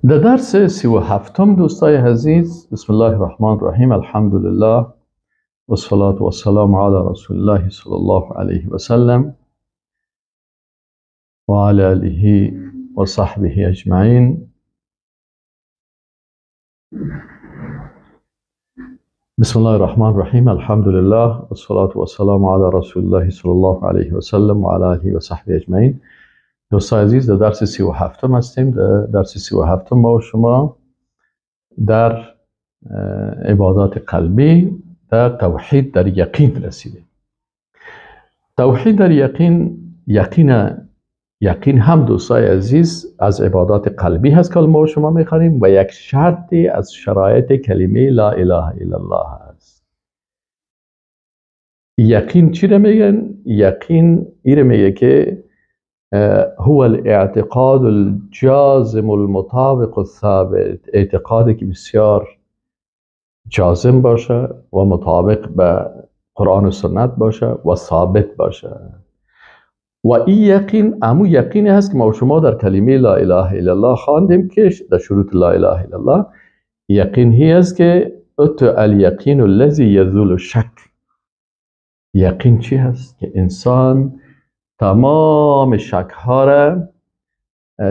در درس 37 دوستای عزیز، بسم الله الرحمن الرحیم، الحمدلله و الصلاة و السلام علی رسول الله صلی الله علیه و سلم و علی آله و صحبه اجمعین. بسم الله الرحمن الرحیم، الحمدلله و الصلاة و السلام علی رسول الله صلی الله علیه و سلم و علی آله و صحبه اجمعین. دوستان عزیز، در درس 37 هستیم. در درس 37 ما و شما در عبادات قلبی در توحید در یقین رسیدیم. توحید در یقین، یقین هم دوستای عزیز از عبادات قلبی هست که ما و شما میخوانیم و یک شرطی از شرایط کلمه لا اله الا الله است. یقین چی رو میگن؟ یقین این میگه که هو الاعتقاد الجازم المطابق الثابت، اعتقادی که بسیار جازم باشه و مطابق به قرآن و سنت باشه و ثابت باشه. و این یقین امو یقینی هست که ما شما در کلمه لا اله الا الله خواندیم که در شروط لا اله الا الله یقین هی است که ات الیقین الذی یزول الشک. یقین چی هست؟ که انسان تمام شک ها را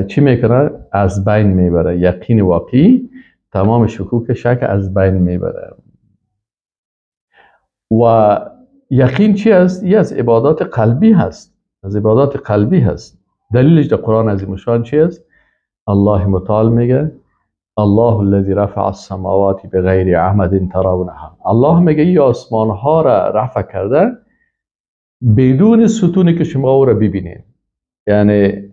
چی میکنه؟ از بین میبره. یقین واقعی تمام شکوک شک از بین میبره. و یقین چی هست؟ یه از عبادات قلبی هست، از عبادات قلبی هست. دلیلش در قرآن عظیم الشان چی است؟ الله متعال میگه الله الذی رفع السماوات بغیر عمد ترونها. الله میگه این آسمان ها را رفع کرده بدون ستونی که شما او را ببینید. یعنی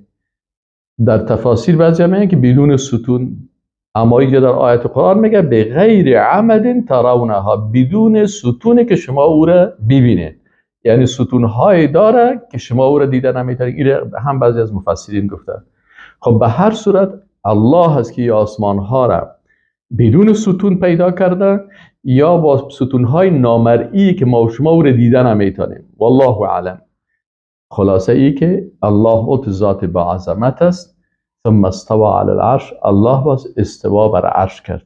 در تفاسیر بعضی میگن که بدون ستون، اما اینجا در آیت قرآن میگه بغیر عمد ترونها، بدون ستونی که شما او را ببینید. یعنی ستونهای داره که شما او را دیده نمیتونید. این هم بعضی از مفسرین گفتن. خب به هر صورت الله هست که آسمان ها را بدون ستون پیدا کرده یا با ستونهای نامرئی که ما و شما او را دیده نمیتونیم. والله اعلم. خلاصه ای که الله اوت ذات با عظمت است. ثم استوى علی العرش، الله باز استوا بر عرش کرد.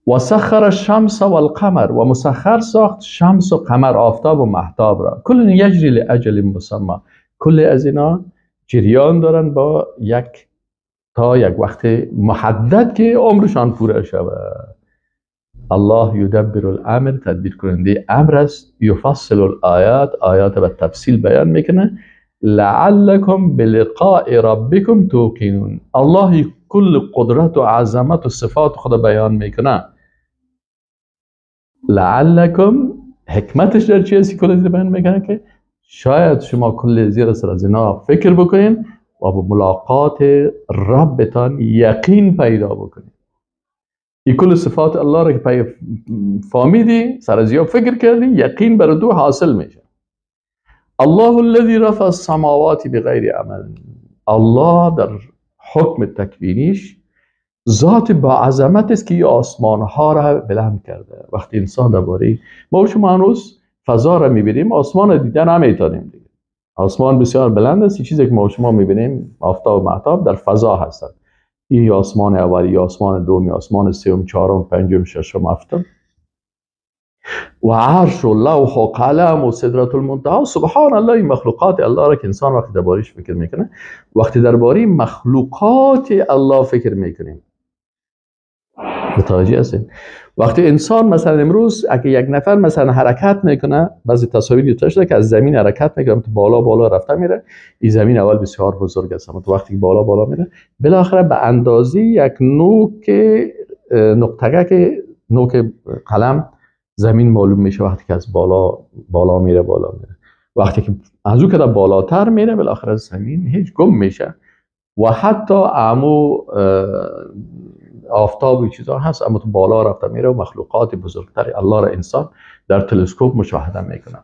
و سخر الشمس والقمر، و مسخر ساخت شمس و قمر، آفتاب و مهتاب را. کل یجری لاجل مسمى، کل از اینا جریان دارن با یک تا یک وقت محدد که عمرشان پوره شود. الله یدبر الامر، تدبیر کننده امر است. یفصل الآیات، آیات به تفصیل بیان میکنه. لعلکم بلقاء ربکم توقنون. الله کل قدرت و عظمت و صفات خود بیان میکنه. لعلکم حکمتش در چی است؟ کل زیر بیان میکنه که شاید شما کل زیر سر از اینا فکر بکنین و با ملاقات ربتان یقین پیدا بکنین. این کل صفات الله را که فهمیدی، سر از فکر کردی، یقین بر دو حاصل میشه. الله الذی رفع السماوات بغیر عمل. الله در حکم تکوینیش ذات با عظمت است که این آسمان ها را بلند کرده. وقتی انسان درباره ما و شما هنوز فضا را میبینیم، آسمان را دیده نمیتونیم دیگه. آسمان بسیار بلند است. چیزی که ما و شما میبینیم آفتاب و مهتاب در فضا هستند. این آسمان اولی، آسمان دومی، آسمان سوم، چهارم، پنجم، ششم، هفتم و عرش و لوح و قلم و سدرة المنتهی. سبحان الله، این مخلوقات الله را که انسان وقتی درباره‌اش فکر میکنه، وقتی درباره مخلوقات الله فکر میکنیم، متوجه هستین؟ وقتی انسان مثلا امروز اگه یک نفر مثلا حرکت میکنه، بعضی تصاویر گرفته شده که از زمین حرکت میکنه، تو بالا بالا رفته میره. این زمین اول بسیار بزرگ است، اما تو وقتی بالا بالا میره بالاخره به اندازه یک نوک نقطه که نوک قلم زمین معلوم میشه وقتی که از بالا بالا میره، بالا میره. وقتی که از او که بالاتر میره بالاخره زمین هیچ گم میشه و حتی عمو آفتاب و چیزا هست، اما تو بالا رفته میره و مخلوقات بزرگتر الله را انسان در تلسکوپ مشاهده میکنه.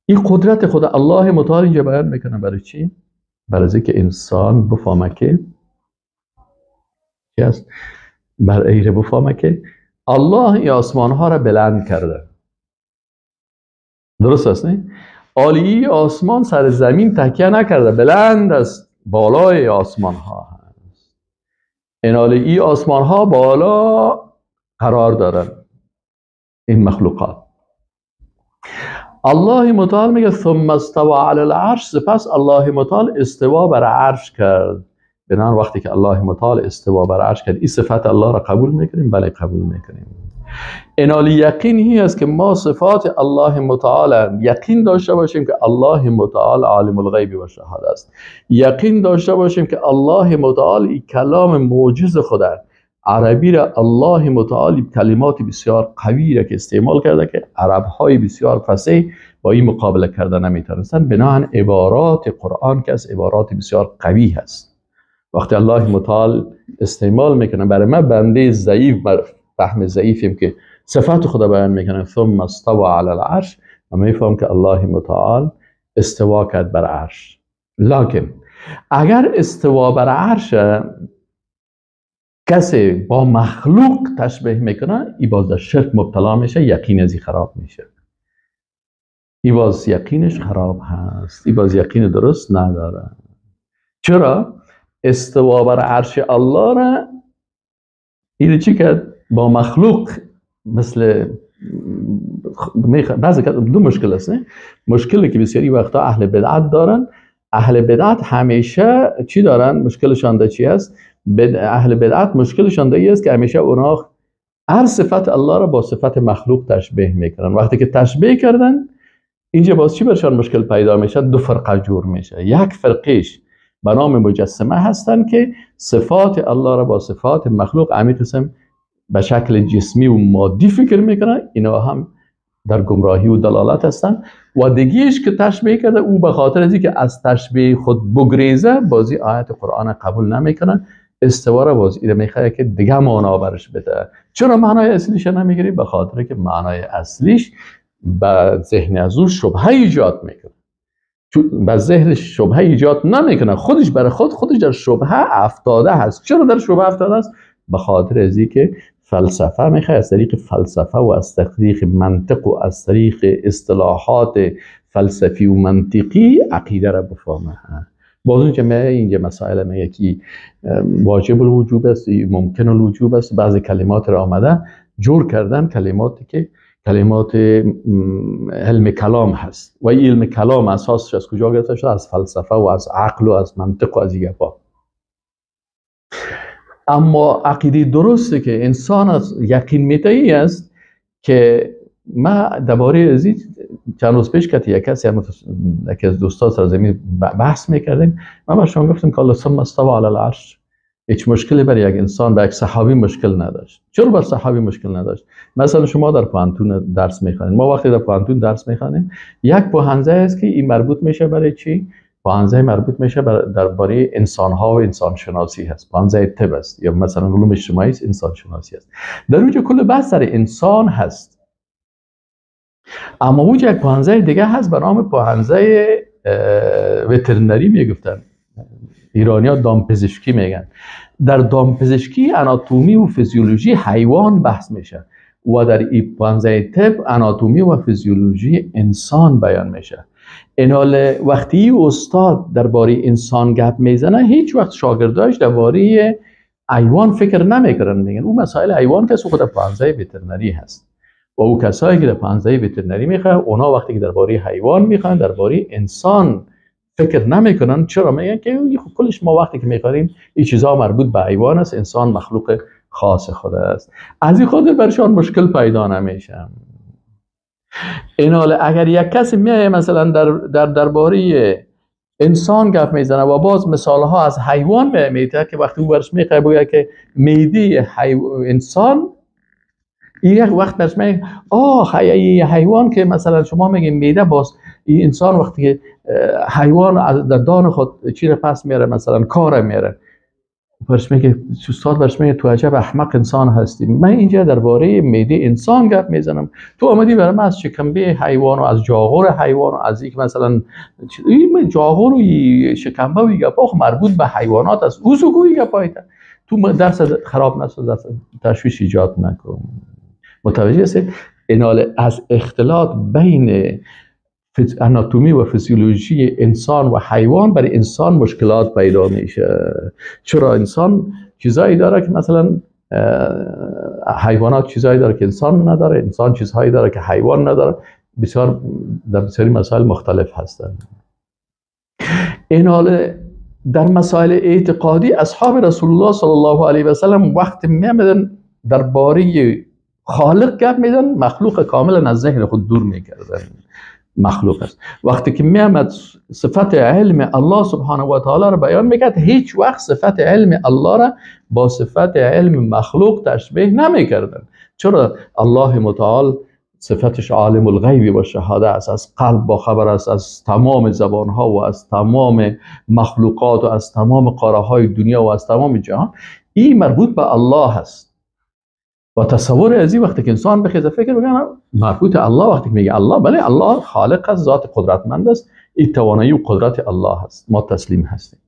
این قدرت خدا الله متعال اینجا بیان میکنه. برای چی؟ برای اینکه انسان بفهمه که چی است؟ برای اینکه بفهمه که الله این آسمان ها را بلند کرده. درست است نه؟ عالی آسمان سر زمین تکیه نکرده، بلند است. بالای آسمان ها هست. اینال ای آسمان ها بالا قرار دارن این مخلوقات. الله متعال میگه ثم استوى علی العرش، سپس الله متعال استوا بر عرش کرد. بنابراین وقتی که الله متعال استوا بر عرش کرد، این صفت الله را قبول میکنیم؟ بله قبول میکنیم. اینال یقین هی است که ما صفات الله متعال یقین داشته باشیم که الله متعال عالم الغیب و شهاده است. یقین داشته باشیم که الله متعال این کلام معجز خدا عربی را الله متعال کلمات بسیار قوی را که استعمال کرده که عربهای بسیار فصیح با این مقابله کرده نمیتونستن. بناهن عبارات قرآن که از عبارات بسیار قوی هست، وقتی الله متعال استعمال میکنه برای من بنده ضعیف، بر فهم ضعیفیم که صفات خدا بیان میکنه ثم استوى علی العرش، و میفهم که الله متعال استوا کرد بر عرش. لکن اگر استوا بر عرش کسی با مخلوق تشبیه میکنه، ای باز در شرک مبتلا میشه، یقین ازی خراب میشه، ای باز یقینش خراب هست، ای باز یقین درست نداره. چرا؟ استوا بر عرش الله را اینو چی کرد؟ با مخلوق. مثل بعضی دو مشکل است، نه؟ مشکلی که بسیاری وقتا اهل بدعت دارن، اهل بدعت همیشه چی دارن؟ مشکلشان در چی است؟ اهل بدعت مشکلشان در این است که همیشه اونا هر صفت الله را با صفت مخلوق تشبیه میکنن. وقتی که تشبیه کردن اینجا باز چی برشان مشکل پیدا میشه؟ دو فرقه جور میشه. یک فرقیش به نام مجسمه هستن که صفات الله را با صفات مخلوق عمی قسم به شکل جسمی و مادی فکر میکنن، اینا هم در گمراهی و دلالت هستن. و دیگهش که تشبیه کرده او به خاطر از اینکه از تشبیه خود بگریزه بازی آیت قرآن قبول نمیکنن، استوا را باز ایره میخواد که دیگه معنا برش بده. چرا معنای اصلیش نمیگیری؟ به خاطر که معنای اصلیش به ذهن از او شبهه ایجاد میکنه. چون به ذهن شبهه ایجاد نمیکنه، خودش برای خودش در شبهه افتاده هست. چرا در شبهه افتاده است؟ به خاطر از اینکه فلسفه میخواد از طریق فلسفه و از طریق منطق و از طریق اصطلاحات فلسفی و منطقی عقیده را بفهمه. باز اونجا میگه اینجا مسائل میگه که واجب الوجوب است، ممکن الوجوب است. بعضی کلمات را آمده جور کردن، کلماتی که کلمات علم کلام هست و این علم کلام اساسش از کجا گرفته شده؟ از فلسفه و از عقل و از منطق و از این گپا. اما عقیده درسته که انسان از یقین میتهی است که ما درباره از این چند روز پیش که یک کسی یکی از دوستا سر زمین بحث میکردیم، من برشان گفتم که الله ثم استوى علی العرش هیچ مشکلی برای یک انسان، برای یک صحابی مشکل نداشت. چرا بر صحابی مشکل نداشت؟ مثلا شما در پوهنتون درس میخوانید، ما وقتی در پوهنتون درس میخوانیم یک پوهنځی است که این مربوط میشه برای چی؟ پوهنځی مربوط میشه درباره انسان ها و انسان شناسی هست، پوهنځی طب است یا مثلا علوم اجتماعی است، انسان شناسی است. در اونجا کل بحث سر انسان هست. اما اونجا یک پوهنځی دیگه هست به نام پوهنځی veterinary میگفتن، ایرانی‌ها دامپزشکی میگن. در دامپزشکی اناتومی و فیزیولوژی حیوان بحث میشه و در این پوهنځی طب اناتومی و فیزیولوژی انسان بیان میشه. اینال وقتی استاد درباره انسان گپ میزنه هیچ وقت شاگرداش درباره حیوان فکر نمیکنن، میگن اون مسائل حیوان که خود پوهنځی veterinary هست و او کسایی که در پوهنځی veterinary میخوان اونا وقتی که درباره حیوان میخوان درباره انسان فکر نمیکنن. چرا؟ میگن که خب کلش ما وقتی که میخوانیم این چیزا مربوط به حیوان است، انسان مخلوق خاص خود است. از این خاطر برشان مشکل پیدا نمیشه. این حال اگر یک کسی میایه مثلا در درباره انسان گپ میزنه و باز مثال ها از حیوان میته که وقتی او برش میخواد بگه که معده انسان، این یک وقت برش میگه آه حیوان که مثلا شما میگین معده، باز این انسان وقتی که حیوان در دان خود چی رو پس میاره، مثلا کار میاره، برش میگه استاد برش میگه تو عجب احمق انسان هستی، من اینجا درباره معده انسان گپ میزنم، تو آمدی برای من از شکمبه حیوان و از جاغور حیوان و از یک مثلا این جاغور و شکمبه و گپا مربوط به حیوانات است، او سو گپایت تو درس خراب نساز، درس تشویش ایجاد نکن. متوجه هستید؟ اینال از اختلاط بین اناتومی و فیزیولوژی انسان و حیوان برای انسان مشکلات پیدا میشه. چرا انسان چیزایی داره که مثلا حیوانات چیزایی داره که انسان نداره، انسان چیزهایی داره که حیوان نداره، بسیار در بسیاری مسائل مختلف هستند. این حال در مسائل اعتقادی اصحاب رسول الله صلی الله علیه و سلم وقت میامدن درباره خالق گپ میدن، مخلوق کاملا از ذهن خود دور میکردن. مخلوق است. وقتی که میامد صفت علم الله سبحانه و تعالی را بیان میکرد، هیچ وقت صفت علم الله را با صفت علم مخلوق تشبیه نمیکردن. چرا؟ الله متعال صفتش عالم الغیب و شهاده است، از قلب با خبر است، از تمام زبانها و از تمام مخلوقات و از تمام قاره های دنیا و از تمام جهان. این مربوط به الله است. و تصور از این وقتی که انسان بخیزه فکر بکنه مربوط الله، وقتی که میگه الله، بله الله خالق است، ذات قدرتمند است، این توانایی و قدرت الله است، ما تسلیم هستیم.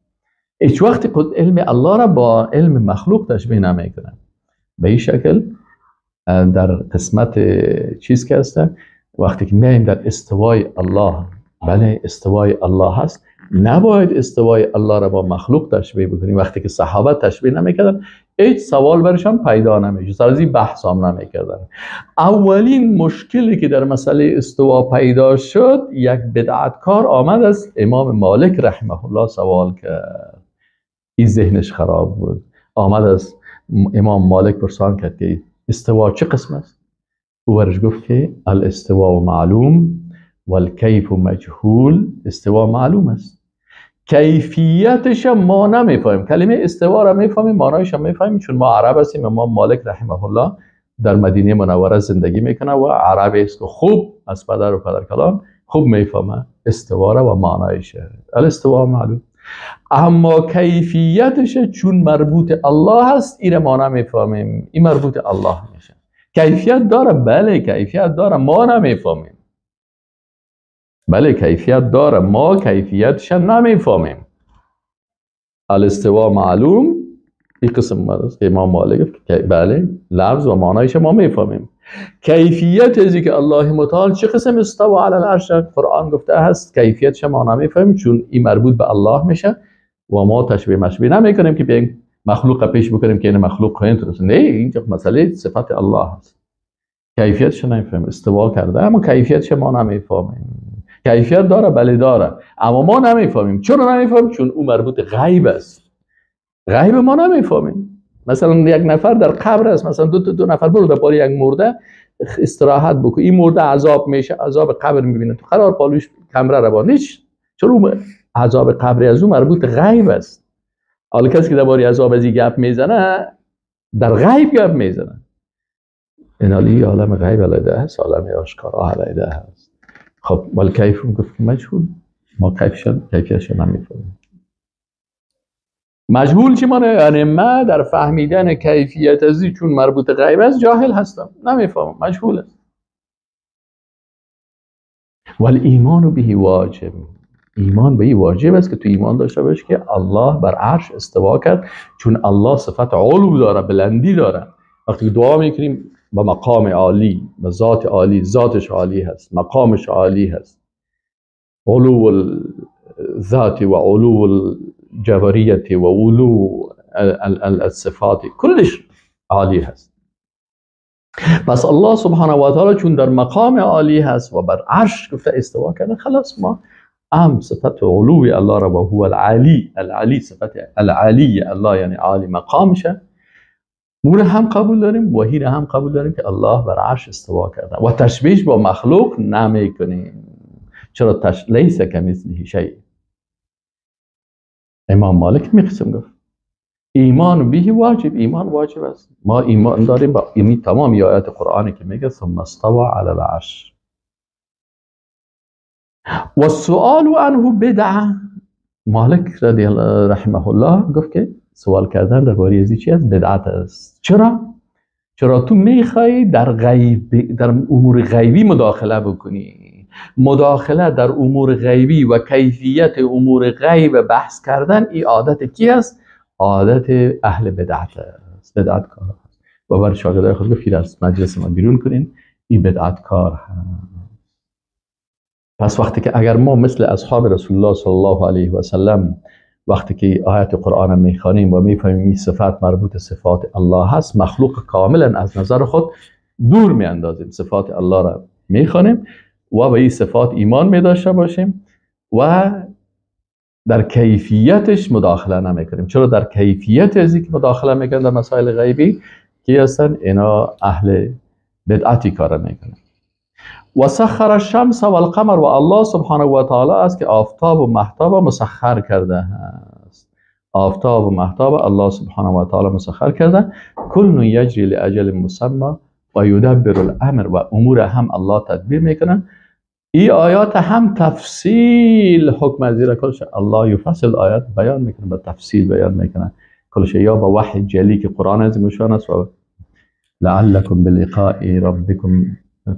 هیچ وقت علم الله را با علم مخلوق تشبیه نمیکنه. به این شکل در قسمت چیز که هست، وقتی که میایم در استوای الله، بله استوای الله هست، نباید استوای الله را با مخلوق تشبیه بکنیم. وقتی که صحابه تشبیه نمیکردن، هیچ سوال برشان پیدا نمیشه، سر از این بحث هم نمیکردن. اولین مشکلی که در مسئله استوا پیدا شد، یک بدعتکار آمد از امام مالک رحمه الله سوال کرد. این ذهنش خراب بود، آمد از امام مالک پرسان کرد که استوا چه قسم است؟ او برش گفت که الاستواء معلوم والکیف مجهول. استوا معلوم است، کیفیتش ما نمیفهمیم. کلمه استوا را میفهمیم، معنایش هم میفهمیم، چون ما عرب هستیم. امام مالک رحمه الله در مدینه منوره زندگی میکنه و عرب است و خوب از پدر و پدرکلان خوب میفهمه استوا را و معنایش. الاستوا معلوم، اما کیفیتش چون مربوط الله هست، این ما نمیفهمیم، این مربوط الله میشه. کیفیت داره، بله کیفیت داره، ما نمیفهمیم. بله کیفیت داره، ما کیفیتش نمیفهمیم. الاستوا معلوم، این قسم است که امام مالک گفت که بله لفظ و معنایش ما میفهمیم. کیفیت ازی که الله متعال چه قسم استوا علی العرش قرآن گفته هست، کیفیتش ما نمیفهمیم، چون این مربوط به الله میشه و ما تشبیه مشبیه نمیکنیم که بیایم مخلوق پیش بکنیم که این مخلوق اینطور. نه، اینجا مسئله صفت الله هست. کیفیتش نمیفهمیم، استوا کرده اما کیفیتش ما نمیفهمیم. کیفیت داره، بله داره، اما ما نمیفهمیم. چرا نمیفهمیم؟ چون او مربوط غیب است، غیب ما نمیفهمیم. مثلا یک نفر در قبر است، مثلا دو نفر برو در پای یک مرده استراحت بکن، این مرده عذاب میشه، عذاب قبر میبینه، تو قرار پالوش کمره رو نیش. چرا عذاب قبر از او مربوط غیب است. حالا کسی که درباره عذاب از این گپ میزنه، در غیب گپ میزنه. این حالی عالم غیب علیده هست، عالم آشکارا علیده هست. خب ولی کیف گفت مجهول، ما کیفیتش نمیفهمیم. مجهول چی معنی؟ یعنی ما در فهمیدن کیفیت ازی چون مربوط غیب است جاهل هستم، نمیفهمم، مجهول است. ولی ایمان به واجب، ایمان به این واجب است که تو ایمان داشته باشی که الله بر عرش استوا کرد، چون الله صفت علو داره، بلندی داره. وقتی دعا میکنیم با مقام عالی، با ذات عالی، ذاتش عالی هست، مقامش عالی هست، علو الذات و علو الجبریت و علو الصفات، کلش عالی هست. پس الله سبحانه و تعالی چون در مقام عالی هست و بر عرش گفته استوا کرده، خلاص ما ام صفت علو الله را و هو العلی، العلی صفت العلی الله یعنی عالی مقامشه، مور هم قبول داریم و هی هم قبول داریم که الله بر عرش استوا کرده و تشبیه با مخلوق نمی کنیم. چرا؟ لیس کمثله شیء. امام مالک میقسم گفت ایمان به واجب، ایمان واجب است. ما ایمان داریم با این تمام آیات قرآنی که میگه ثم استوى علی العرش. و السؤال عنه بدعه. مالک رضی الله رحمه الله گفت که سوال کردن درباره ازی چی است؟ بدعت است. چرا؟ چرا تو میخوای در غیب، در امور غیبی مداخله بکنی؟ مداخله در امور غیبی و کیفیت امور غیب بحث کردن این عادت کی است؟ عادت اهل بدعت است، بدعت کار است. و بر شاگردای خود گفت از مجلس ما بیرون کنین، این بدعت کار هست. پس وقتی که اگر ما مثل اصحاب رسول الله صلی الله علیه و سلم وقتی که آیت قرآن میخوانیم و میفهمیم این صفت مربوط صفات الله هست، مخلوق کاملا از نظر خود دور میاندازیم، صفات الله را میخوانیم و به این صفات ایمان می داشته باشیم و در کیفیتش مداخله نمیکنیم. چرا در کیفیت از اینکه مداخله میکنن در مسائل غیبی کی هستن؟ اینا اهل بدعتی کار میکنن. و سخر الشمس و القمر، و الله سبحانه و تعالی است که آفتاب و مهتاب مسخر کرده است. آفتاب و مهتاب الله سبحانه و تعالی مسخر کرده. کل یجری لاجل مسمى و یدبر الامر، و امور هم الله تدبیر میکنه. این آیات هم تفصیل حکم از زیر کلش الله یفصل آیات بیان میکنه، به تفصیل بیان میکنه کلش، یا با وحی جلی که قرآن عظیم شان است و لعلکم بلقاء ربکم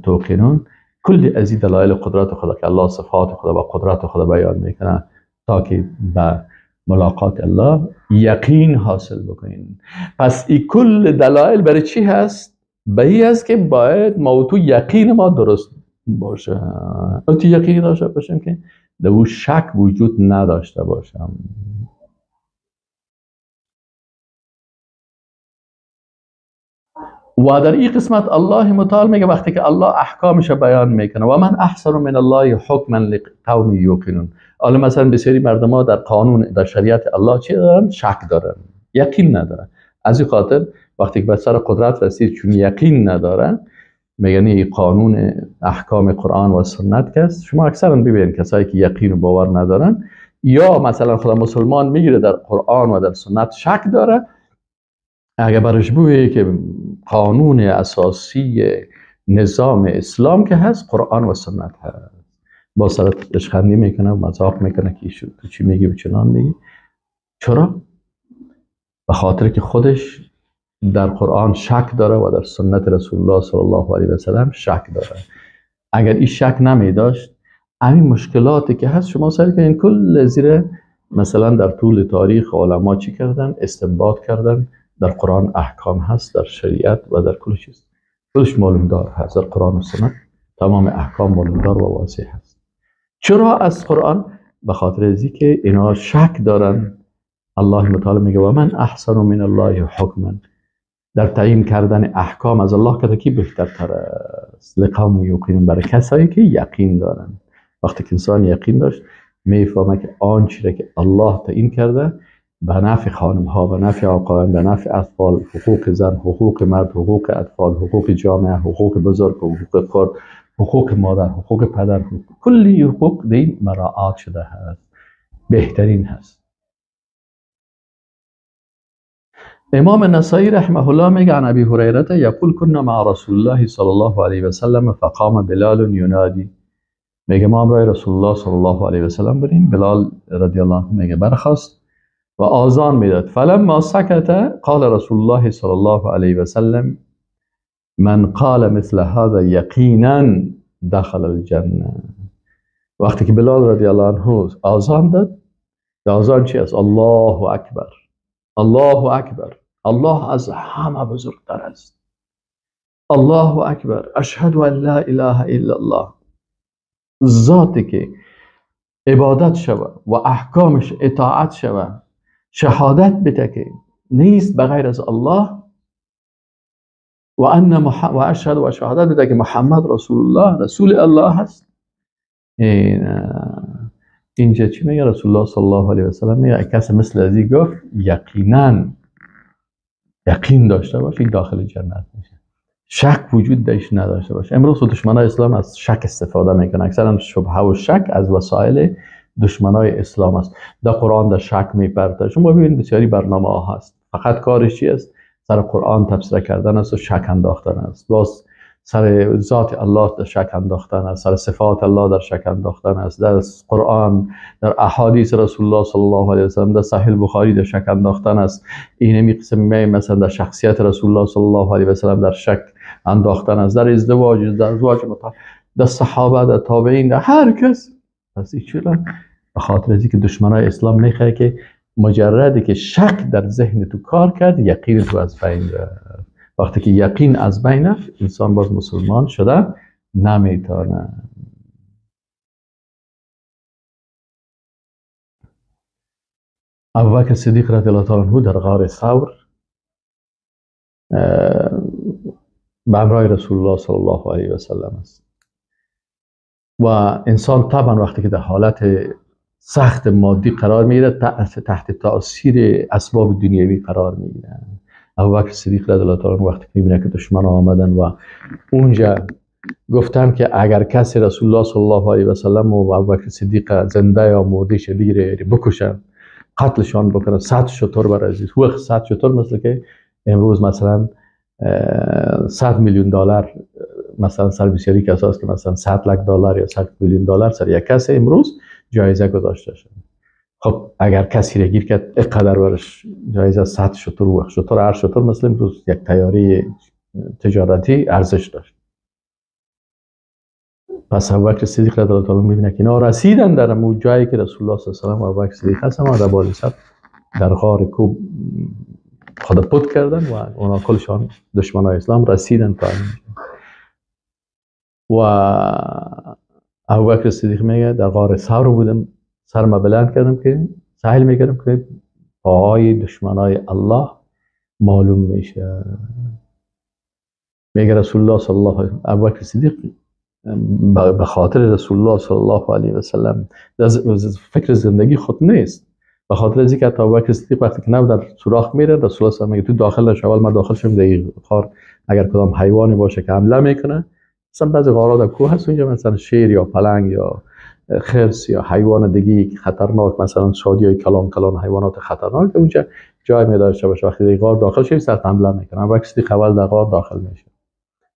توقنون. کل از این دلایل قدرت خدا که الله صفات خدا و قدرت خدا بیان میکنه تا که به ملاقات الله یقین حاصل بکنین. پس این کل دلایل برای چی هست؟ به این است که باید موضوع یقین ما درست باشه. تو یقینی داشته باشیم که در او شک وجود نداشته باشم. و در این قسمت الله متعال میگه وقتی که الله احکامش بیان میکنه و من احسن من الله حکما لقوم یوقنون. حالا مثلا بسیاری مردم ها در قانون در شریعت الله چی دارن؟ شک دارن، یقین ندارن. از این خاطر وقتی که به سر قدرت رسید چون یقین ندارن میگن این قانون احکام قرآن و سنت که است. شما اکثرا ببینید کسایی که یقین و باور ندارن یا مثلا خدا مسلمان میگیره در قرآن و در سنت شک داره، اگه برش بگه که قانون اساسی نظام اسلام که هست قرآن و سنت هست، با سرت اشخندی میکنه و مذاق میکنه که تو چی میگی و چنان میگی. چرا؟ به خاطر که خودش در قرآن شک داره و در سنت رسول الله صلی الله علیه و سلم شک داره. اگر این شک نمی داشت همین مشکلاتی که هست شما سعی کنین کل زیر مثلا در طول تاریخ علما چی کردن؟ استنباط کردن. در قرآن احکام هست، در شریعت و در کل چیز کلش معلوم دار هست. در قرآن و سنت تمام احکام معلوم دار و واضح هست. چرا از قرآن؟ به خاطر از که اینا شک دارن. الله متعال میگه و من احسن من الله حکما، در تعیین کردن احکام از الله که کی بهتر تر است. لقوم یوقنون، برای کسایی که یقین دارن. وقتی که انسان یقین داشت میفهمه که آنچه که الله تعیین کرده به نفع خانم ها، به نفع آقایان، به نفع اطفال، حقوق زن، حقوق مرد، حقوق اطفال، حقوق جامعه، حقوق بزرگ، حقوق خرد، حقوق مادر، حقوق پدر، کلی حقوق دین مراعات شده هست، بهترین هست. امام نسائی رحمه الله میگه عن ابی هریره یقول كنا مع رسول الله صلی الله علیه و سلم فقام بلال ینادی. میگه ما همراه رسول الله صلی الله علیه و سلم بودیم، بلال رضی الله عنه میگه برخاست و آذان میداد. فلما سکت قال رسول الله صلی الله علیه و سلم من قال مثل هذا یقینا دخل الجنه. وقتی که بلال رضی الله عنه آذان داد، آذان چی است؟ الله اکبر، الله اکبر، الله از همه بزرگتر است، الله اکبر، اشهد ان لا اله الا الله. ذاتی که عبادت شوه و احکامش اطاعت شوه، شهادت بده که نیست بغیر از الله، و ان و اشهد و شهادت بده که محمد رسول الله، رسول الله هست. اینجا چی میگه رسول الله صلی الله علیه و سلم؟ میگه کسی مثل ازی گفت یقینا یقین داشته باشه این داخل جنت میشه، شک وجود داشت نداشته باشه. امروز دشمنای اسلام از شک استفاده میکنن، اکثرا شبهه و شک از وسایل دشمنای اسلام است. در قرآن در شک میپرده. شما ببینید بسیاری برنامه ها هست، فقط کارش چی است؟ سر قرآن تفسیر کردن است و شک انداختن است. باز سر ذات الله در شک انداختن است، سر صفات الله در شک انداختن است، در قرآن، در احادیث رسول الله صلی الله علیه و سلم، در صحیح بخاری در شک انداختن است. این قسم می مثلا در شخصیت رسول الله صلی الله علیه و سلم در شک انداختن است، در ازدواج، در ازواج مطهر، در صحابه، در تابعین، در هر کس. پس این چرا؟ به خاطر از اینکه دشمنای اسلام میخواد که مجردی که شک در ذهن تو کار کرد، یقین تو از بین رفت. وقتی که یقین از بین رفت، انسان باز مسلمان شده نمیتونه. ابوبکر صدیق رضی الله تعالی عنه در غار ثور به همراه رسول الله صلی الله علیه و سلم است و انسان طبعا وقتی که در حالت سخت مادی قرار میگیره تحت تاثیر اسباب دنیوی قرار میگیره. ابوبکر صدیق رضی الله تعالی عنه وقتی که میبینه که دشمن آمدن و اونجا گفتم که اگر کسی رسول الله صلی الله علیه و سلم و ابوبکر صدیق زنده یا مرده بگیره بکشن، قتلشان بکنه، 100 شتر برای عزیز وقت 100 شتر مثل که امروز مثلا 100 میلیون دلار مثلا سر بسیاری کساست که مثلا 100 لک دلار یا 100 میلیون دلار سر یک کس امروز جایزه گذاشته شده. خب اگر کسی را گیر کرد اینقدر برش جایزه 100 شتر و شتر، هر شتر مثل امروز یک تیاری تجارتی ارزش داشت. پس ابوبکر صدیق رضی الله تعالی میبینه که اینا رسیدن در اون جایی که رسول الله صلی الله علیه و سلم و ابوبکر صدیق هستن و در بالای سر در غار کوب خود پت کردن و اونا کلشان دشمنای اسلام رسیدن تا اینجا. و ابوبکر صدیق میگه در غار ثور بودم، سرم بلند کردم که سهل میکردم که پاهای دشمنای الله معلوم میشه. میگه رسول الله صلی الله علیه و ابوبکر صدیق به خاطر رسول الله صلی الله علیه و سلم فکر زندگی خود نیست، به خاطر از اینکه ابوبکر صدیق وقتی که نو در سوراخ میره رسول الله صلی الله علیه و میگه تو داخل نشو، اول من داخل شم در غار، اگر کدام حیوانی باشه که حمله میکنه، مثلا بعضی غارا در کوه هست اونجا مثلا شیر یا پلنگ یا خرس یا حیوان دیگه خطرناک، مثلا شادی کلان کلان حیوانات خطرناک اونجا جای می داشته باشه، وقتی در غار داخل شی سر حمله میکنه. ابوبکر صدیق اول در غار داخل میشه،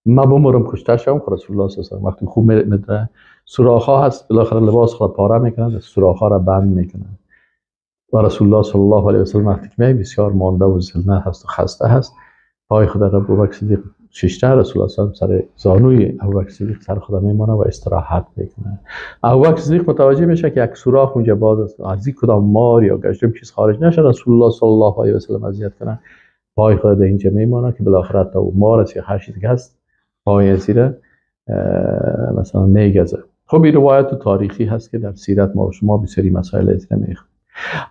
ما بمرم کشته شم. رسول الله صلی الله علیه و وقتی خوب میدره سوراخ‌ها هست، بالاخره لباس خود پاره میکنه، سوراخ‌ها را بند میکنه و رسول الله صلی الله علیه و سلم وقتی که می بسیار مانده و ذله هست و خسته هست، پای خود را ابوبکر صدیق ششته، رسول الله صلی الله علیه و سر زانوی ابوبکر صدیق سر خود میمانه و استراحت میکنه. ابوبکر صدیق متوجه میشه که یک سوراخ اونجا باز است، از این کدام مار یا گشتم چیز خارج نشه، رسول الله صلی الله علیه و سلم اذیت کنه، پای خود اینجا میمانه که بالاخره تا مار است یا هر چیزی که هست پای زیر مثلا میگزه. خب این روایت تاریخی هست که در سیرت ما و شما بسیاری مسائل از این میخواد.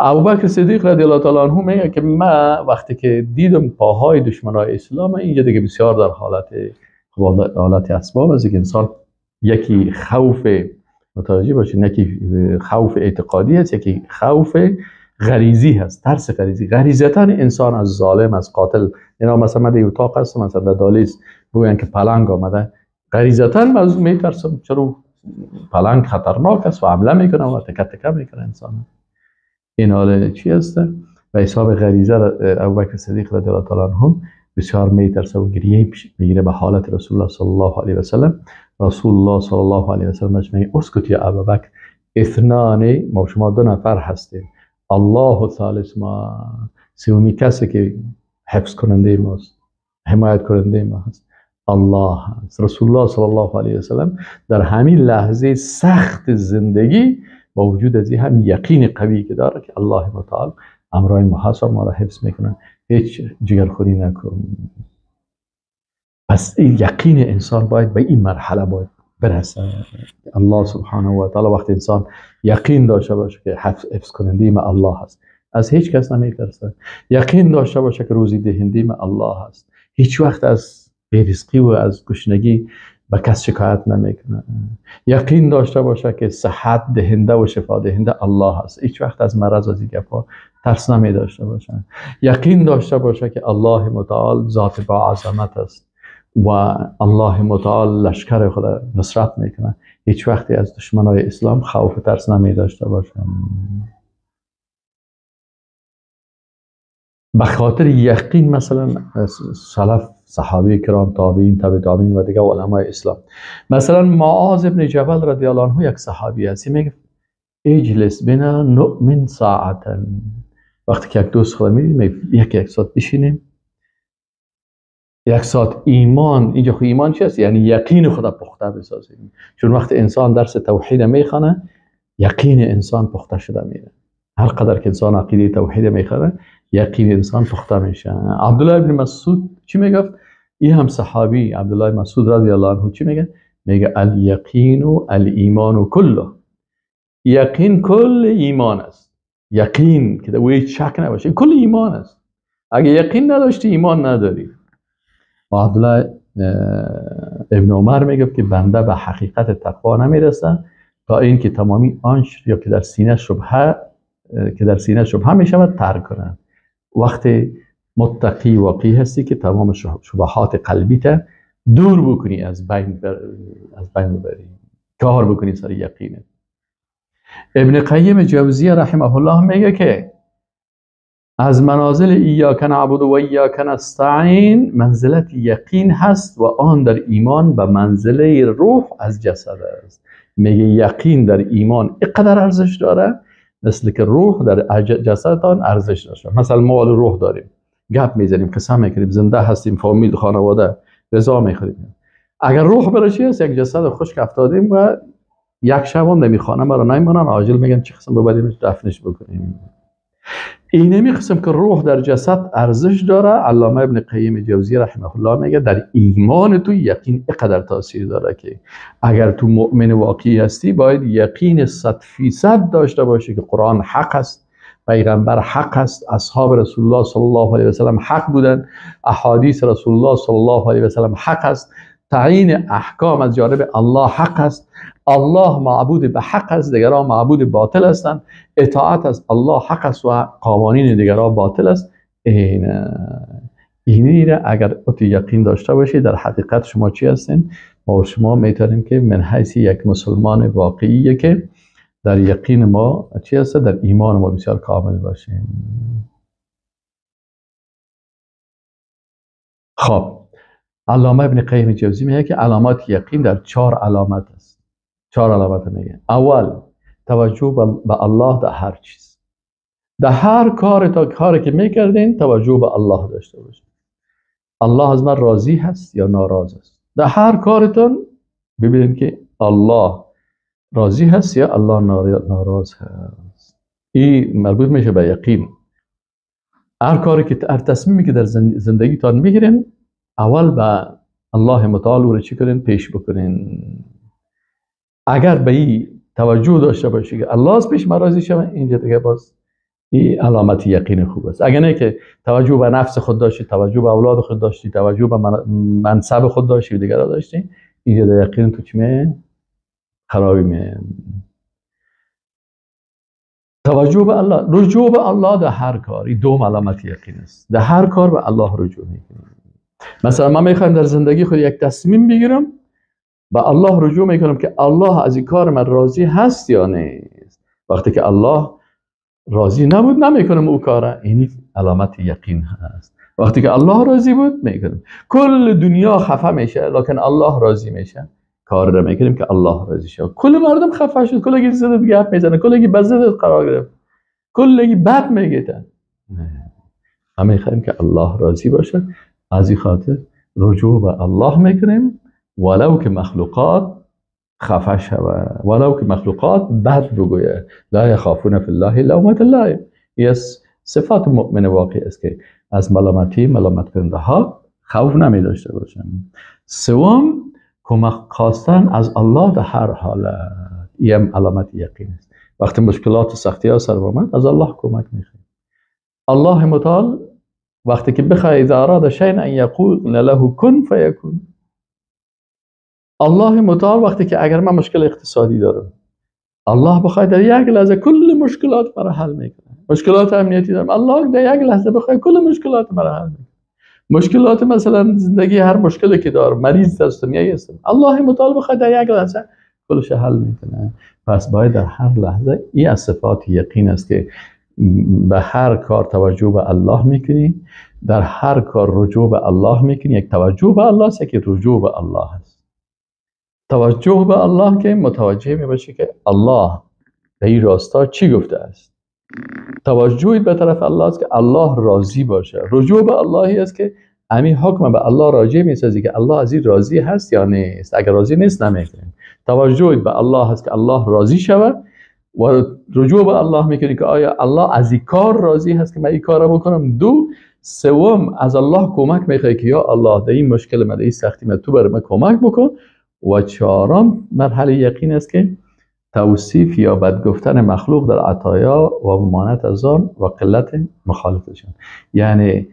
ابوبکر صدیق رضی الله تعالی عنه میگه که من وقتی که دیدم پاهای دشمنای اسلام اینجا دیگه بسیار در حالت اسباب از اینکه انسان یکی خوف متوجه باشه، یکی خوف اعتقادی هست، یکی خوف غریزی هست، ترس غریزی. غریزتا انسان از ظالم، از قاتل، اینا مثلا من در اتاق هستم، مثلا در دالیز بگوین که پلنگ آمده، غریزتا من از میترسم، چرا پلنگ خطرناک است و حمله میکنه و تکه تکه میکنه انسان. این حال چی هست؟ و حساب غریزه ابوبکر صدیق رضی الله تعالی عنه بسیار میترسه و گریه میگیره به حالت رسول الله صلی الله علیه و سلم. رسول الله صلی الله علیه و سلم میگه اسکت یا ابوبکر، اثنان، ما شما دو نفر هستیم، الله ثالث ما، سومی کسی که حفظ کننده ماست، حمایت کننده ما هست، الله هست. رسول الله صلی الله علیه و سلم در همین لحظه سخت زندگی با وجود از این هم یقین قوی که داره که الله متعال امرای ما هست و ما را حفظ میکنه، هیچ جگرخوری نکن. پس این یقین انسان باید به این مرحله باید برسه. الله سبحانه و تعالی وقتی انسان یقین داشته باشه که حفظ کننده ما الله هست، از هیچ کس نمیترسه. یقین داشته باشه که روزی دهنده ما الله هست، هیچ وقت از بی‌رزقی و از گشنگی به کس شکایت نمیکنه. یقین داشته باشه که صحت دهنده و شفا دهنده الله هست، هیچ وقت از مرض و گپا ترس نمی داشته باشه. یقین داشته باشه که الله متعال ذات با عظمت است و الله متعال لشکر خود نصرت میکنه، هیچ وقتی از دشمنای اسلام خوف و ترس نمی داشته باشه. به خاطر یقین مثلا سلف، صحابه کرام، تابعین، تابع تابعین و دیگه علمای اسلام، مثلا معاذ ابن جبل رضی الله عنه یک صحابی است، میگه اجلس بنا نؤمن ساعتا. وقتی که یک دوست خود میدیم یک ساعت بشینیم، یک ساعت ایمان. اینجا خو ایمان چی است؟ یعنی یقین خود پخته بسازیم، چون وقتی انسان درس توحید میخوانه یقین انسان پخته شده میره. هر قدر که انسان عقیده توحید میخوانه یقین انسان پخته میشه. عبدالله ابن مسعود چی میگفت؟ این هم صحابی عبدالله مسعود رضی الله عنه چی میگه؟ میگه الیقین و الایمان کله، یقین کل ایمان است. یقین که در هیچ شک نباشه، کل ایمان است. اگه یقین نداشتی ایمان نداری. و عبدالله ابن عمر میگفت که بنده به حقیقت تقوا نمیرسه تا اینکه تمامی آنچ یا که در سینه شبهه میشود ترک کنند. وقتی متقی واقعی هستی که تمام شبهات قلبی ته دور بکنی، از بین ببری، کار بکنی سر یقینه. ابن قیم جوزیه رحمه الله میگه که از منازل ایاک نعبد و ایاک نستعین منزلت یقین هست و آن در ایمان به منزله روح از جسد است. میگه یقین در ایمان اینقدر ارزش داره مثل که روح در جسدتان ارزش داشته. مثلا ما روح داریم، گپ میزنیم، قسم میکنیم، زنده هستیم، فامیل، خانواده، رضا میخوریم. اگر روح برای چی است؟ یک جسد خشک افتادیم و یک شب هم نمیخوانم برای نمیمانن، عاجل میگن چه قسم ببریم دفنش بکنیم. اینمی قسم که روح در جسد ارزش داره، علامه ابن قیم جوزی رحمه الله میگه در ایمان تو یقین اینقدر تاثیر داره که اگر تو مؤمن واقعی هستی باید یقین 100% داشته باشی که قرآن حق است، پیغمبر حق است، اصحاب رسول الله صلی الله علیه و سلم حق بودن، احادیث رسول الله صلی الله علیه و سلم حق است، تعیین احکام از جانب الله حق است، الله معبود به حق است، دیگران معبود باطل هستند، اطاعت از الله حق است و قوانین دیگران باطل است. اینی را اگر ات یقین داشته باشید در حقیقت شما چی هستین؟ ما و شما میتونیم که من حیث یک مسلمان واقعیه که در یقین ما چی هست، در ایمان ما بسیار کامل باشیم. خب علامه ابن قیم جوزی میگه که علامات یقین در 4 علامت است. 4 علامت میگه. اول، توجه به الله در هر چیز، در هر کار تا کاری که میکردین توجه به الله داشته باشید. الله از من راضی هست یا ناراض است. در هر کارتون ببینید که الله راضی هست یا الله ناراض هست. این مربوط میشه به یقین. هر کاری که هر تصمیمی که در زندگیتان میگیرین اول به الله متعال او رو چی کنین؟ پیش بکنین. اگر به این توجه داشته باشی که الله از پیش ما راضی شود، اینجا دیگه باز این علامت یقین خوب است. اگر نه که توجه به نفس خود داشتی، توجه به اولاد خود داشتی، توجه به منصب خود داشتی و دیگران داشتی، اینجا در یقین تو چی می خرابی می. توجه به الله، رجوع به الله در هر کار، این دوم علامت یقین است. در هر کار به الله رجوع میکنیم. مثلا من میخوایم در زندگی خود یک تصمیم بگیرم، به الله رجوع میکنم که الله از این کار من راضی هست یا نیست. وقتی که الله راضی نبود نمیکنم او کاره، این علامت یقین هست. وقتی که الله راضی بود میکنم. کل دنیا خفه میشه لکن الله راضی میشه، کار رو میکنیم که الله راضی شه. کل مردم خفه شد، کلگی زدت گپ میزنه، کلگی بزدت قرار گرفت، کلگی بد میگه. نه، ما میخوایم که الله راضی باشه. از این خاطر رجوع به الله میکنیم ولو که مخلوقات خفه شود، ولو که مخلوقات بد بگوید. لا یخافون فی الله لومة لائم. این صفات مؤمن واقعی است که از ملامتی ملامت کننده ها خوف نمی داشته باشند. سوم، کمک خواستن از الله در هر حالت، این علامت یقین است. وقتی مشکلات و سختی ها سر آمد از الله کمک میخوایم. الله متعال وقتی که بخواه اذا اراد شیئا ان یقول له کن فیکون. الله متعال وقتی که اگر من مشکل اقتصادی دارم، الله بخواد در یک لحظه کل مشکلات مرا حل میکنه. مشکلات امنیتی دارم، الله در یک لحظه بخواد کل مشکلات مرا حل میکنه. مشکلات مثلا زندگی، هر مشکلی که دارم، مریض هستم یا هستم، الله متعال بخواد در یک لحظه کلش حل میکنه. پس باید در هر لحظه، این از صفات یقین است که به هر کار توجه به الله میکنی، در هر کار رجوع به الله میکنی. یک توجه به الله است، یک رجوع به الله است. توجه به الله که متوجه میباشی که الله در این راستا چی گفته است. توجه به طرف الله است که الله راضی باشه. رجوع به اللهی است که همین حکم به الله راجع میسازی که الله از این راضی هست یا نیست. اگر راضی نیست نمیکنیم. توجه به الله هست که الله راضی شود و رجوع به الله میکنی که آیا الله از این کار راضی هست که من این کار را بکنم. دو، سوم، از الله کمک میخوای که یا الله در این مشکل من، در این سختی من، تو برای من کمک بکن. و چهارم مرحله یقین است که توصیف یا بد گفتن مخلوق در عطایا و ممانعت از آن و قلت مخالفتشان. یعنی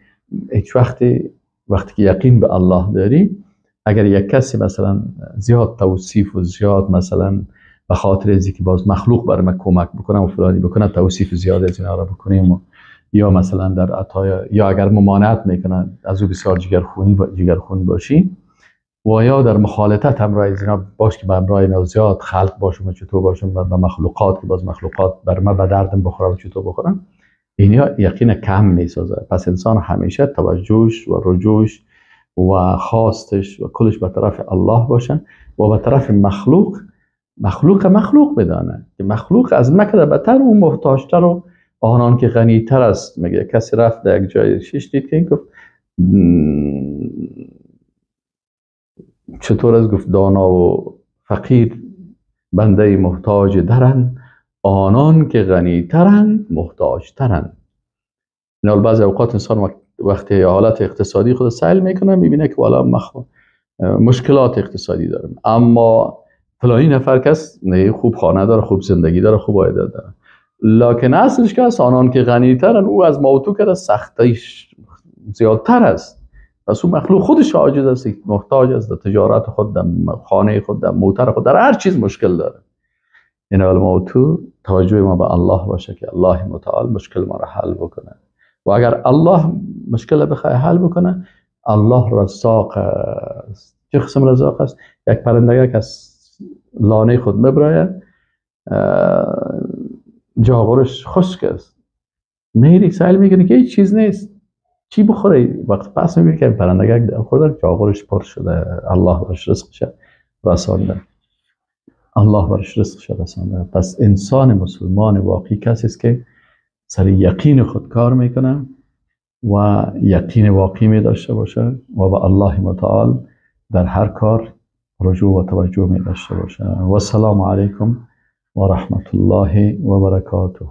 هیچ وقتی که یقین به الله داری، اگر یک کسی مثلا زیاد توصیف و زیاد مثلا به خاطر از اینکه باز مخلوق بر ما کمک بکنه و فلانی بکنه توصیف زیاد از اینا را بکنیم و یا مثلا در عطایا، یا اگر ممانعت میکنن از او بسیار جگرخون باشی، و یا در مخالطت همراه از اینا باش که به همراه اینا زیاد خلق باشم و چطور باشم و به مخلوقات که باز مخلوقات بر ما به دردم بخورم و چطور بخورم، اینا یقین کم میسازه. پس انسان همیشه توجهش و رجوعش و خواستش و کلش به طرف الله باشه و به طرف مخلوق، مخلوق مخلوق بدانه که مخلوق از مکده بتر و محتاجتر و آنان که غنیتر است. میگه کسی رفت در یک جای شش دید که این گفت چطور از گفت دانا و فقیر بنده محتاج درن، آنان که غنیترن محتاجترن. این بعضی اوقات انسان وقتی حالت اقتصادی خود سیل میکنه میبینه که والا مشکلات اقتصادی دارم، اما فلانی نفر کس نه خوب خانه داره، خوب زندگی داره، خوب عایده داره، لکن اصلش که است آنان که غنیترن او از موتو کرده سختیش زیادتر است. پس او مخلوق خودش عاجز است، محتاج است، در تجارت خود، در خانه خود، در موتر خود، در هر چیز مشکل داره. این الموتو توجه ما به الله باشه که الله متعال مشکل ما را حل بکنه، و اگر الله مشکل بخواه حل بکنه، الله رزاق است. چه قسم رزاق است؟ یک پرنده که از لانه خود مبراید، جاغورش خشک است، میری سیل میکنه که هیچ چیز نیست، چی بخوره؟ وقت پس میبینی که پرندگک خورده جاغورش پر شده، الله برش رزقش رسانده، الله برش رزقش رسانده. پس انسان مسلمان واقعی کسی است که سر یقین خود کار میکنه و یقین واقعی می داشته باشه و به الله متعال در هر کار رجوع و توجه می داشته باشه. و السلام علیکم و رحمت الله و برکاته.